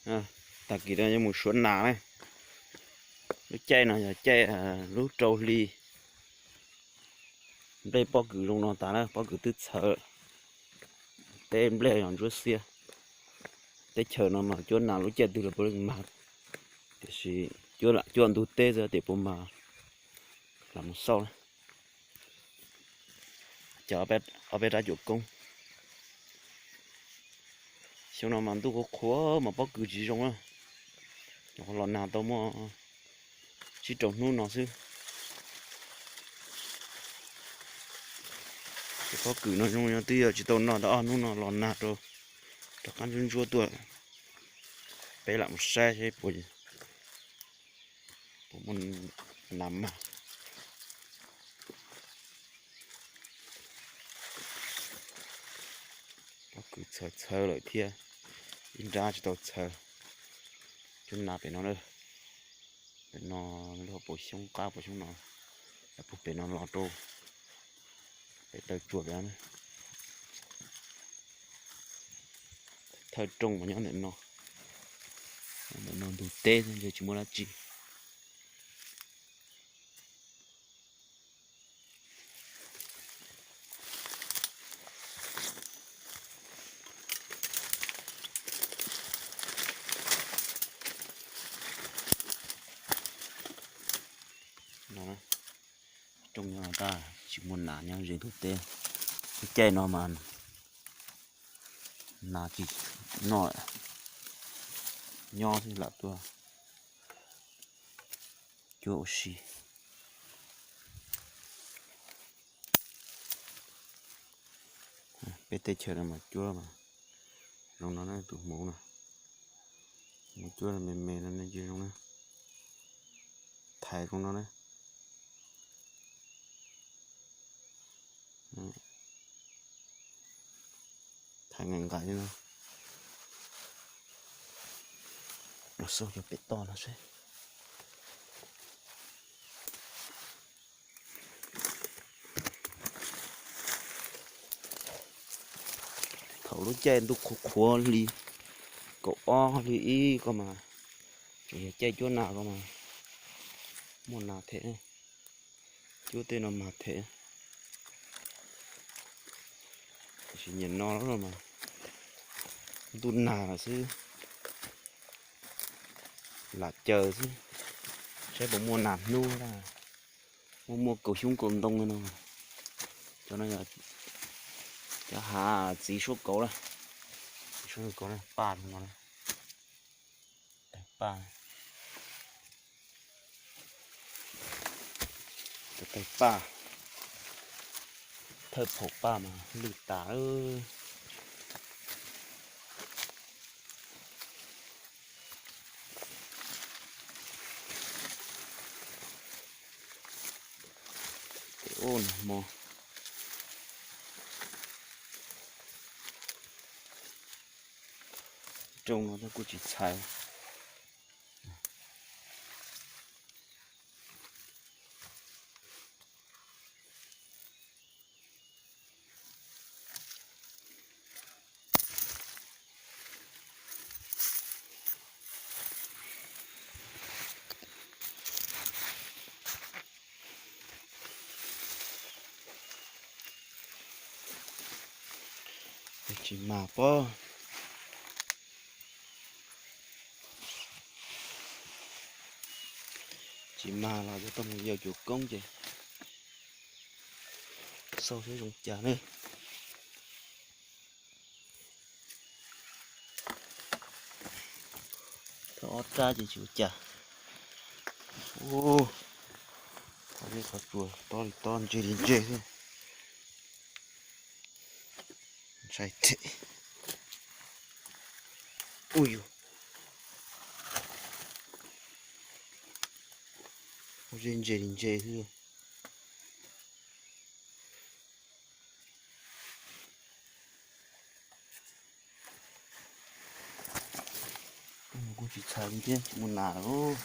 Tag kis no yuav mus suav nas na. Lub caij no yog caij lub rau hli. Nplej pob kws zoo no tas na, pob kws twb txhawv, teb nplej yog ntsuab xiab. Teb chaws no mas cuab nas lub caij twg los puav leej mag, tiam sis cuab ntug teb xwb tias puas mag los mus xauj na. Cov ob peb rab cuam koob. Xyoo no mas ntuj qhuav qhuav mas pob kws tsis zoo na. Nyuam qhuav los nag tau muaj tsib rau hnub no xwb. Ces pob kws no zoo no twb yog tsis tau noj tau ob hnub no los nag rau, rov qab ntsuab ntsuab tuaj. Peb lam mus saib seb puas, puas muaj nas mag. Pob kws txhawv txhawv lawm thiab, ib nrab tsis tau txhawv. Cuab nas pem no na, pem no lub hauv paus xyoob qab paus xyoob no, puag pem no los rau pem taw tsua pem no. Thawj rooj mas nyob ntawm no, ntawm no ntug teb xwb ntshe tsis muaj dab tsi. Rooj nyob tag tsis muaj nas nyob ze ntug teb. Lub caij no mas nas tsis noj, nyob thiab lam tuaj cuab ua si. Peb teb chaws no mas cuab mas zoo no na, tus hmuv no, hmuv cuab me me no ne zoo na, thaiv zoo no na. Thaiv nqaim nqaim li no. Los xauj cov pem toj no seb. Thaum lub caij ntuj qhuav qhuav hli kaum ob hli ib ko mas, tseem yog caij cuab nas ko mas, muaj nas them, cuab tej no mas them. Tiam sis nim no mas ntuj nag lawm xwb, lam caws xwb, saib puas muaj nas hnub, muaj muaj kaus xyoob kaus ntoo li no. Cov no yog cov hav txiv suab kauv na, txiv suab kauv na, paj no, tais paj, tais paj, thawj phaum paj mas lwj tas lawm. Tes ub nag hmo, rooj no kuj tsis txhais. Tsis mag pob, tsis mag los yuav tau mus yawm cuam koob ces xauj seb zoo cas ne. Thawj ob rab ces tsis ua cas. Ub, qhov zeb qhov tsua tob li tob, ntse li ntse xwb. Ntshai thiab. Ub yus, qhov zeb ntse li ntse xwb. Kuj tsis txhais li thiab, tsis muaj nas lawm.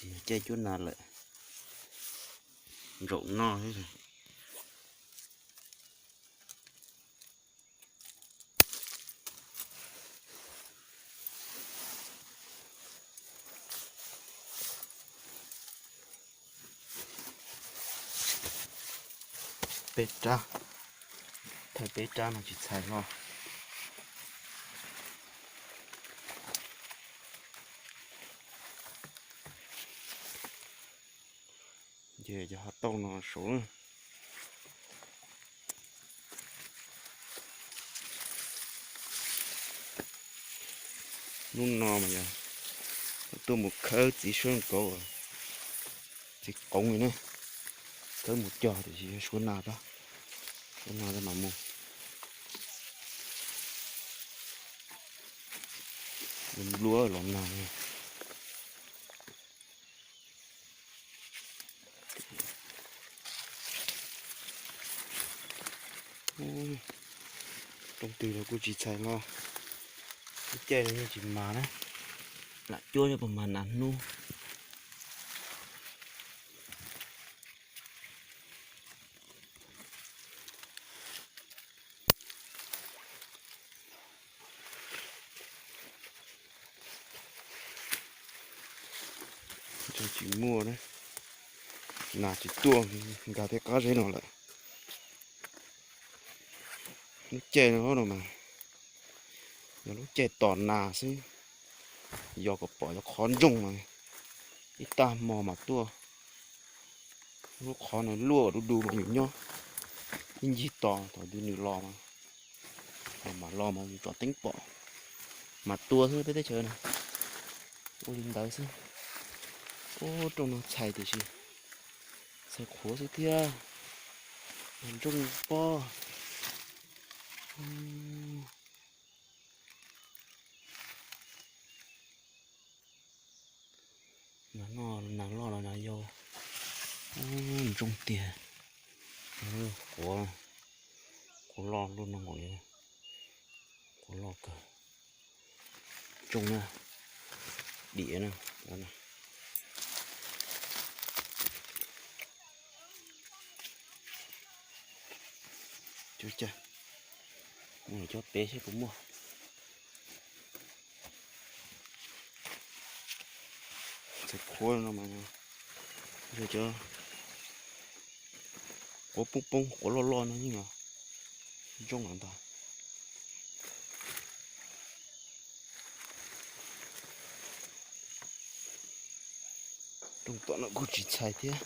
Ces yog caij cuab nas lawm. Ntsaum no. Peb rab, thaij peb rab no tsis txhais no. Ces cov hav tauj no saud. Hnub no mas yog tuaj mus khawb txiv suab kauv, txiv qoov li na. Khawb mus cog tiam sis suab nag, suab nag mas mus nplua los nag. Rooj twg los kuj tsis txhais los, lub caij no yeej tsis mas na, lam cuab nyob puag mas nas hnub. Tsis muaj, nas tsis tuaj nkag tej qab zeb no lawm. Lub caij no mas yog lub caij tos nas xwb, yog kom pom cov qhov ntsoog mas ib tag hmo mas tuaj. Lub qhov no luaj du du mas yus nyob ib ncig tos thaum twg nws los mas, mam los mas yus tsom teeb pom, mas tua xwb peb teb chaws na. Ua li ntawd xwb. Ub, rooj no txhais tiam sis txhais qhuav xwb thiab. Ntsoog pob. Nas loj los nas yau. Ntsoog tiag. Qhuav, qhuav loj luaj no nkaus li. Qhuav loj kawg. Ntsoog na, diam na. Cov pem saib puas muaj. Txhais qhuav no mas yog cov qhuav poob poob, qhuav loj loj no yeej ntsoog los ntag. Rooj tom no kuj tsis txhais thiab.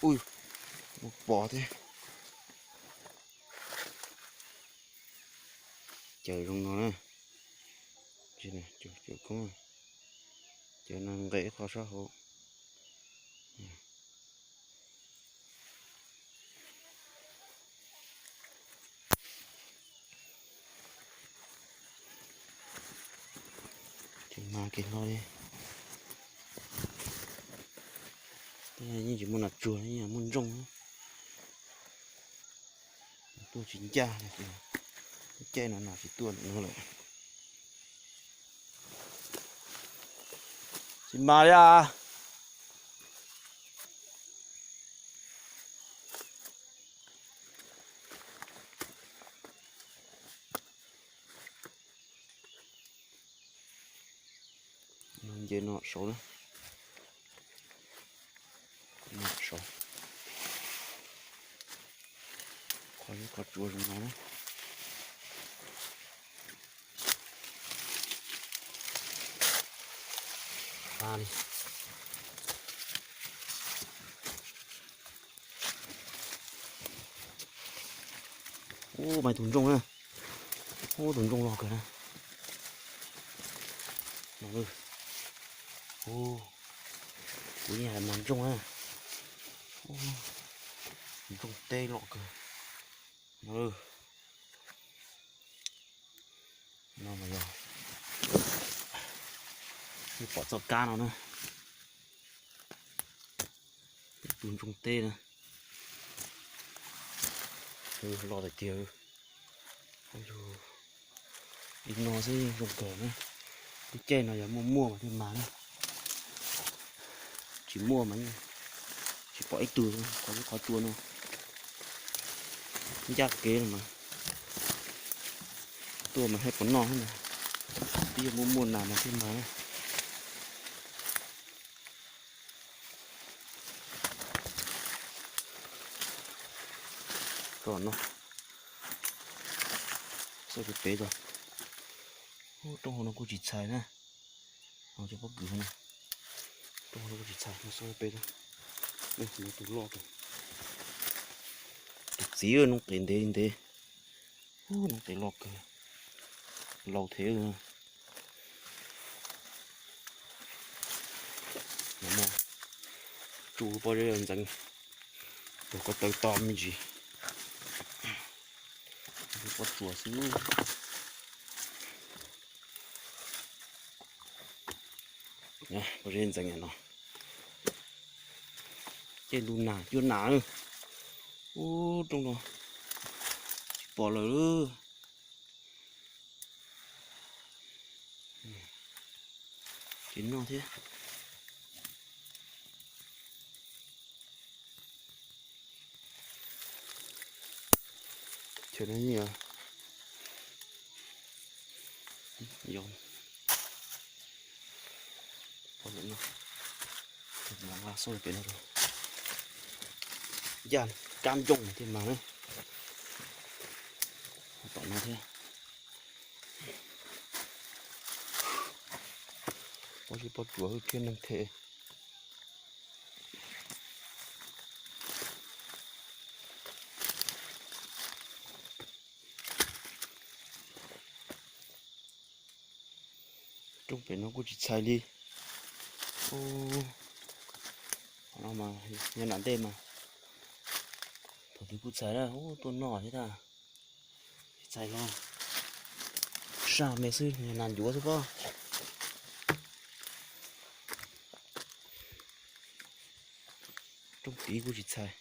Ui, ua pom thiab. Caws zoo no na. Caws koob, caws no nqes qhov sab hauv. Ces mas kev hlo li, yeej tsis muaj nas tsuag, yeej muaj ntsoog. Tuaj tsis ncaj, lub caij no nas tsis tuaj ntawm no lawm. Tsis mas li as. Nce no saud na. Saud. Qhov, qhov tsua zoo no na. Li. Ub, mas tus ntsooj na. Ub, tus ntsooj loj kawg na. Ub, kuv yeej hais mas ntsooj na. Ub, ntsooj teb loj kawg. No mas yog Pom txoj kab no na, tus ntsoog teb na, los tiag tiag. Li no xwb zoo kawg na. Lub caij no yog muaj muaj mas thiaj mas na, tsis muaj mas tsis pom ib tug. Qhov lub qhov tsua no ncaj kev los mas, tuaj mas thiaj pom noj na. Twb yog muaj muaj nas mas thiaj mas na. Tom no, xauj pem tod. Rooj hauv no kuj tsis txhais na. Cov pob kws no, rooj hauv no kuj tsis txhais, xauj pem tod. Tus loj kawg, tus txiv noob qes ntev li ntev. Noob qes loj kawg, laus thiab. Tsuj pob zeb ntxeev, tuag ko taw to me ntsis. Pob tsuas xwb. Pob zeb ntxeev no, caij ntuj nag cuab nas. Ub, rooj no tsis pom lawm. Tsis noj thiab. Chaw no nyiam. Yog, pom lawm no, nqa xauj pem no. Yaj kab ntsoog thiaj mas na. Tom no thiab. Pob zeb pob tsuas hwj thiab neeg them. Rooj pem no kuj tsis txhais li. Qhov no mas yog nram ntej mas thaum twg kuj txhais na, ub tuaj noj thiab tag. Tsis txhais los saj me xwb, yog nas ncuav xwb pob. Rooj tid kuj tsis txhais.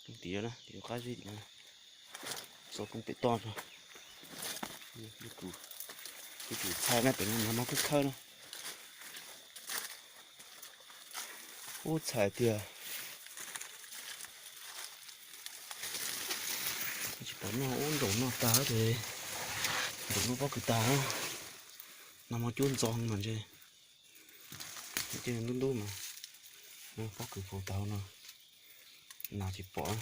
Rooj tid na, tim qab zib tim no. Txog rooj pem toj no. Yuav tsum txhais na, pem no mas kuj khawb na. Ub txhais tiag. Tsis pom noj, ub nraum no tag ces nraum lub pob kws tag. Nag hmo cuab ntxov mas ntshe. Ces ntub ntub mas pob kws faus tag no, nas tsis pom.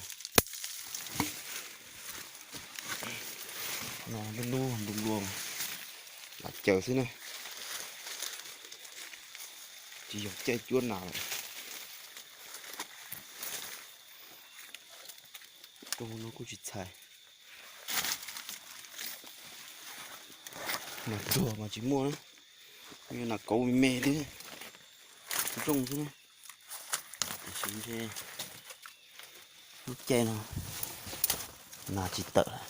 No ntub ntub nplua nplua, lam caws xwb na, tsis yog caij cuab nas lawm. Rooj no kuj tsis txhais. Nas tuag mas tsis muaj na, nas kauv me me li, rooj xwb na. Tiam sis ntshe lub caij no nas tsis tawm lawm.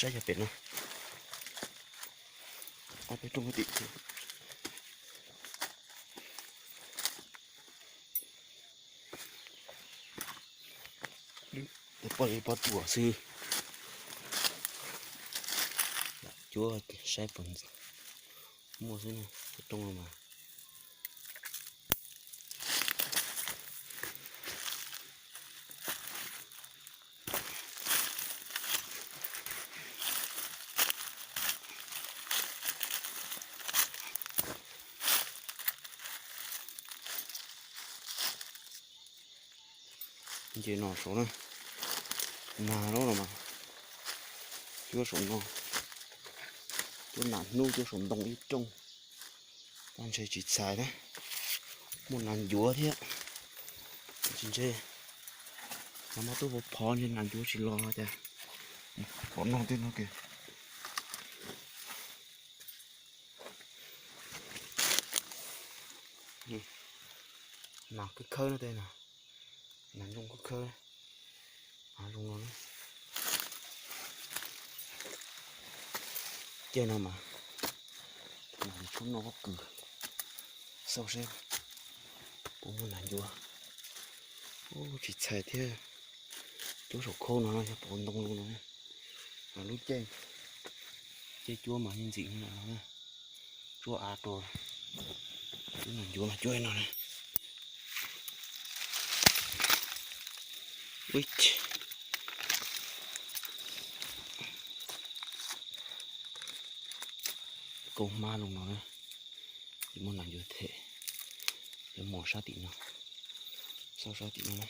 Saib cov pem no, ob peb rooj tim. Poj pob tuam xwb. Cuab saib puas muaj xwb na, rooj no mas. Nce no saud na, nag lawm no mas, cuab saum no, cuab nas hnub cuab saum ntoo ib rooj, ntshe tsis txhais na, muaj nas ncuav thiab, tsis ntshe, nag hmo tuaj phov phov ntshe nas ncuav tsis los los cas, pom no tej no kiag. Khawb khawb no tej no, nas ntoo khawb khawb, zoo no. Caij no mas nas tshua noj pob kws, xauj seb puas muaj nas ncuav. Ub, tsis txhais thiab. Cuab saum khau no yog pov ntoo lug no. Lub caij, caij cuab mas yeej ntxim no. Tsuab av rau, cuab nas ncuav mas cuab no na. Kaub hmab zoo no na, tsis muaj nas ncuav them. Yuav mus sab tim no, xauj sab tim no na.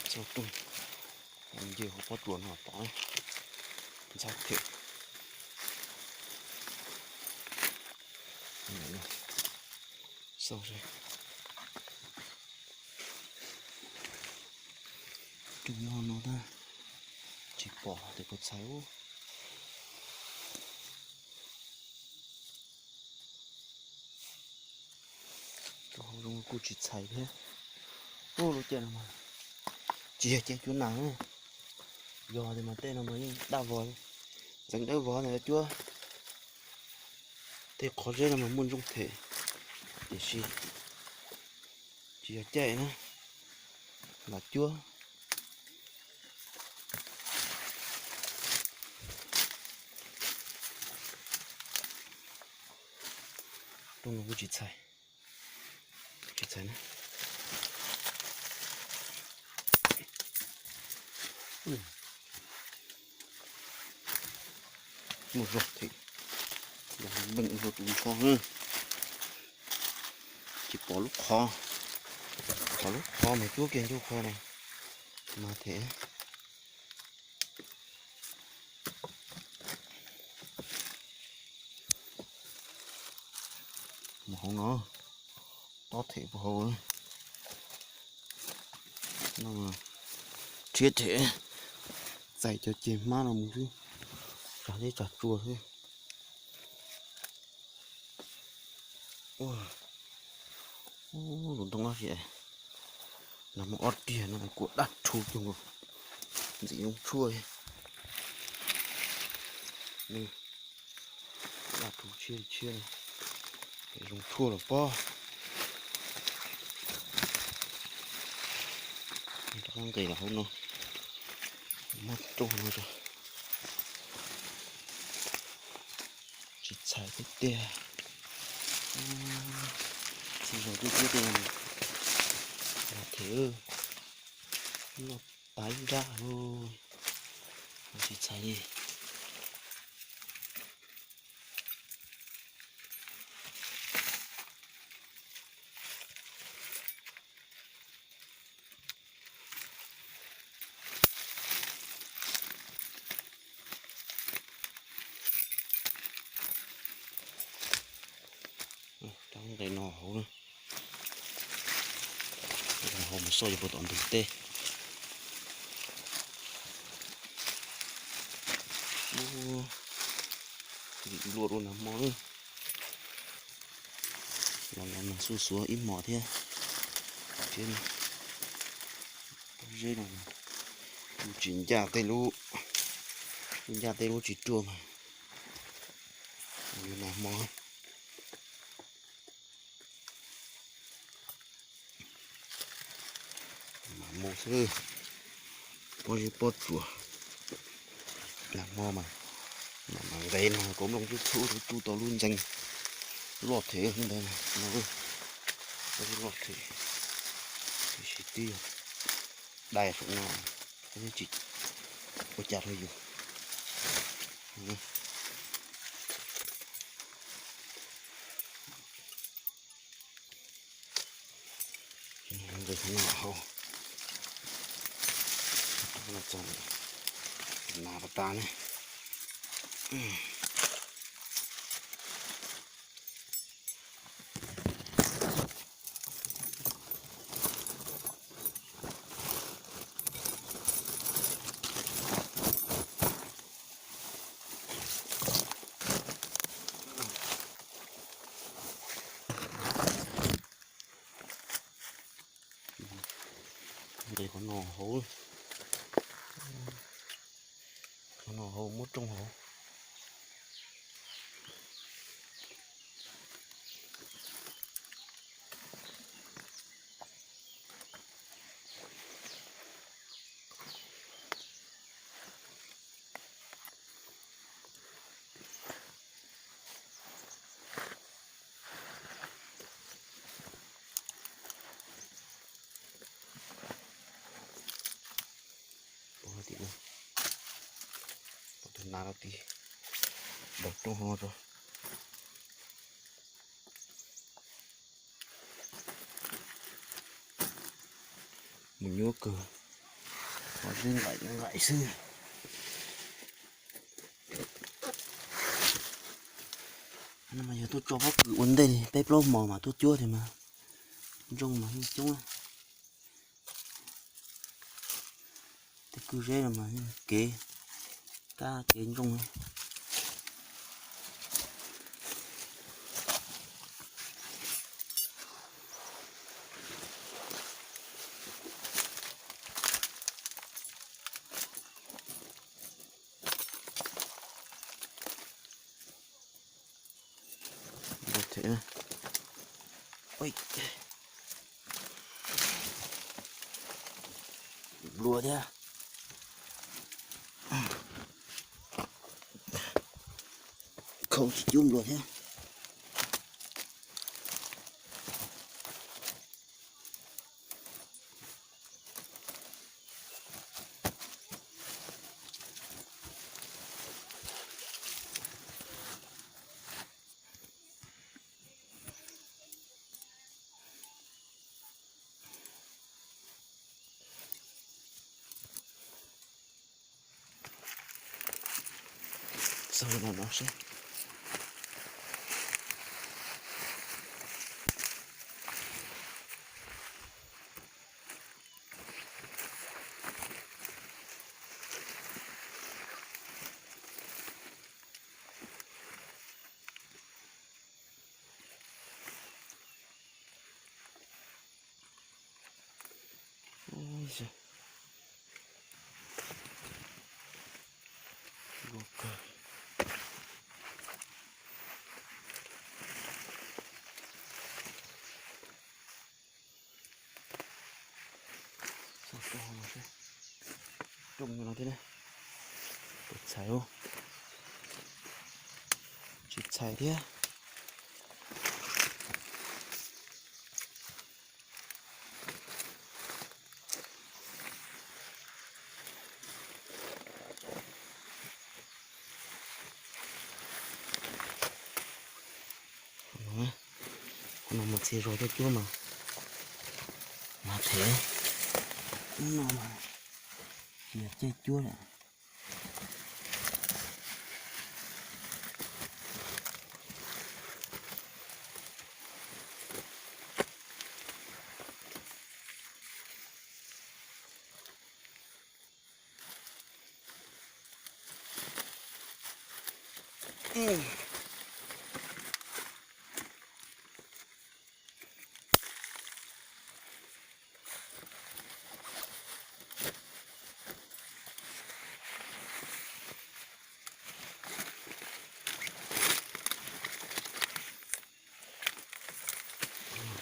Xauj rooj, nce hauv pob tsuas no tod, ntxhab them. Xauj seb. Rooj nyob no tab tsis pom tes puas txhais ub. Tus hauv zoo kuj tsis txhais thiab. Ub, lub caij no mas tsis yog caij cuab nas, yog tias mas tej no mas yeej daj vog, ntxeev dawb vog ntawd cuab. Tej qhov zeb no mas muaj ntsooj them, tiam sis tsis yog caij na, lam cuab. Rooj no kuj tsis txhais, tsis txhais na. Muaj zog them, npee ua tus npho na. Tsis pom lub qhov, pom lub qhov mas cuab kiag ncauj qhov no mas them. Mus hauv no, tob them puag hauv no, rhiab them, txais cov ceg hmab no mus xwb, tsag teb tsag tsua xwb. Tus ntoo no ces nag hmo ob tiag no kuj daj rhu cuag nkaus, ntxim zoo tshuaj. Daj rhu tshiab tshiab, zoo tshuaj los pob. Rov qab nqis los hauv no, muab rau no tso. Tsis txhais tiag tiag. Txhais zoo tiag tiag tiag. Los them, noj tas ib nrab, tsis txhais li. Rab nqe no hauv, hauv mus xauj yuav puas tom ntug teb. Vim nplua rau nag hmo, los no nag xuj xuav ib hmos thiab. Pob zeb no tsis ncaj tej lub, ncaj tej lub tsis ruaj mas yuav nag hmo. Mas mus xwb, pob zeb pob tsuas, nag hmo mas, mas nqe no kov nplooj txhub txhub rau tsuj tau lub ntxeeg loj them ntawd no, pob zeb loj them, tiam sis twb yog dai saum no, tsis ua cas rau yus. Nqis no hauv, txog nas pas tas ne. Nqis qhov no hauv, qhov no hauv muab rooj hauv. Pov tim no, pov tus nas rau tid, ntaus rooj hauv no rau. Mus nyuaj kawg, ho zeb nqaim nqaim xwb. No mas yog tuaj tso pob kws ua ntej li peb plaub hmo mas tuaj cuab tiag mas ntsooj mas yeej coob. Tej kwj zeb no mas yeej kev, kab kev ntsooj. Nplua thiab. Khau tsis cub nplua thiab. Xauj no no seb. Rooj no thiab, tus txhais, tsis txhais thiab. Qhov no mas txhia zog tuaj cuab mas, mas them. Ub no mas tsis yog caij cuab lawm.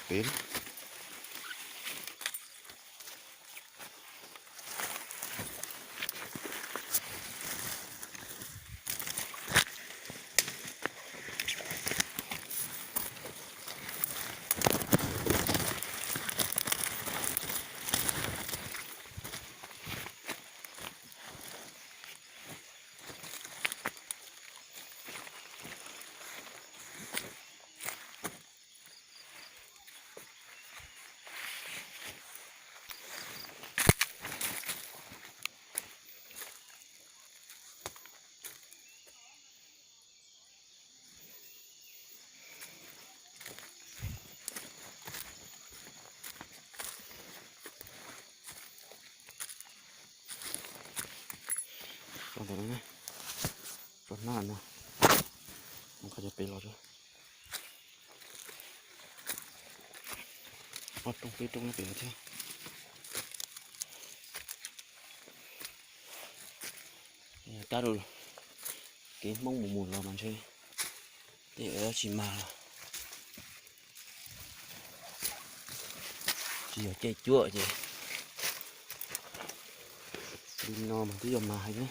Pem. Tso ntawm no, tso hnab no, mus qhov cov pem los tso. Ob rooj peb rooj nyob pem no thiab. Kab rau kev Hmoob mus mus los mas ntshe tej tsis mag los tsis yog caij cuab ces li no mas twb yog mag heev na.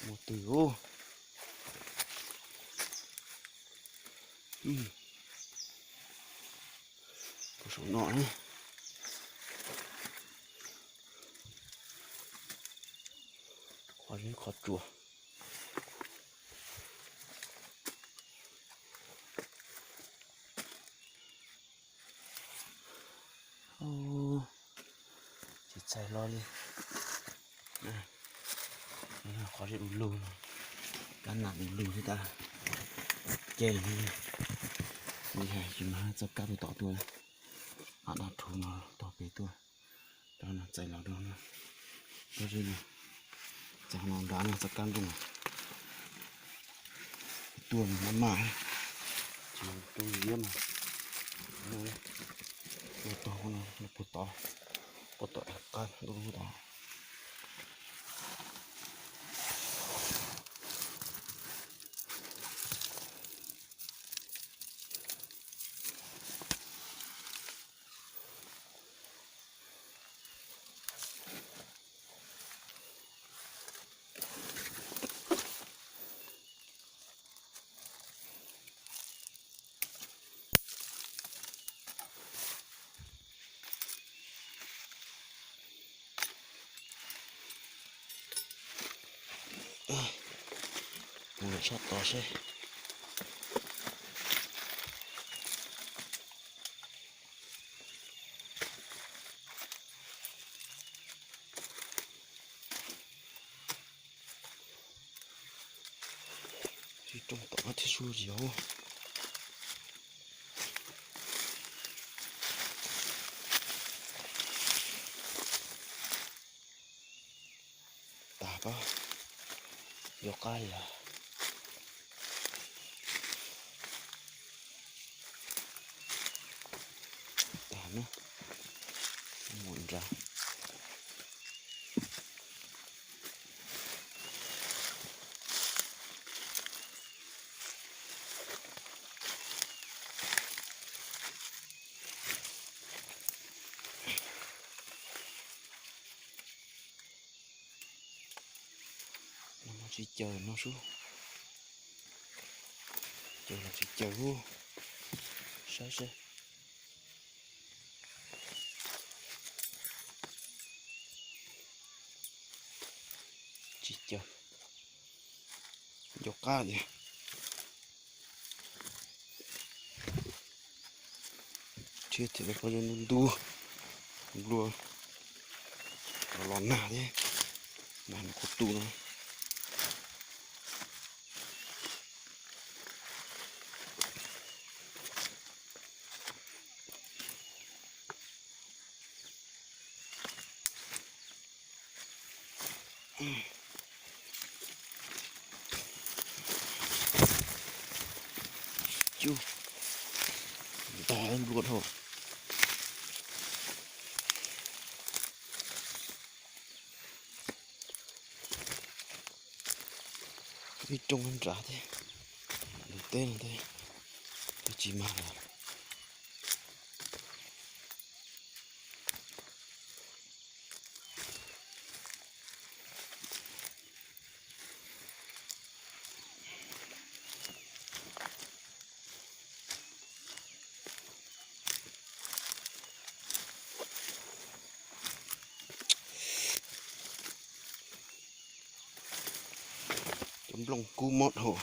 Muaj twg ub. Puag saum no, qhov zeb qhov tsua. Tsis txhais hlo li. Qhov zeb du lug no, kab nam du lug thiab tas ceg li. Li hais tsis mag txoj kab rau tom tuaj, qab dab rhuv no tog pem tuaj, rau no txais los rau no. Pob zeb no txais no nrad no txoj kab nrooj tuaj mas maj maj, tsis rau ziab mas no tog no puag tod, puag tom qab ntuj lub tod. Mus lawm sab tod seb. Tsis rooj tom no thiab sub zos. Tag pab, yuav qab li lawm. Tag na, mus nrad. Tsis caws no sub, caws los tsis caws ub, saib seb. Tsis caws, nco qab tias. Thiab thiaj li pom zoo ntu nplua los los nag thiab, nag nws kuj tu no. Cub, ntog nplua dhau. Ib rooj nrad thiab, ntug teb no thiab, twb tsis mag lawm. Cov nplooj kub mob dhau.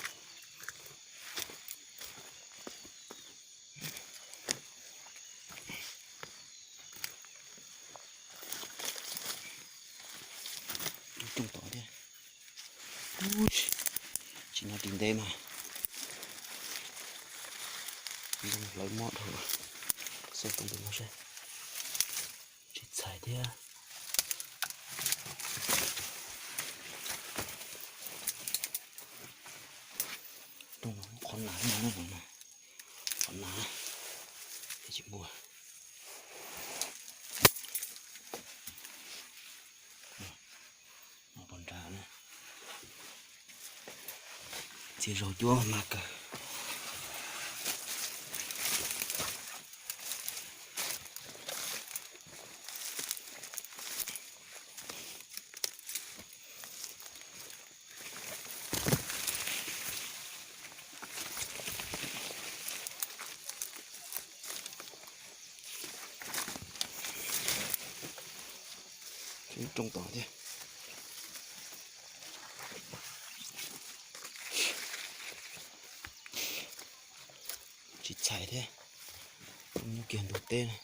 Rooj tom thiab. Tsis no ris ntev mas nplooj hlawv mob dhau. Xauj rooj ntawm no seb. txhais thiab. Qhov nas, qhov nas, tsis muaj. Pov nrad, txiv zaus cuab mas kawg. Rooj tom thiab. Tsis txhais thiab. Nyob kiag ntug teb na.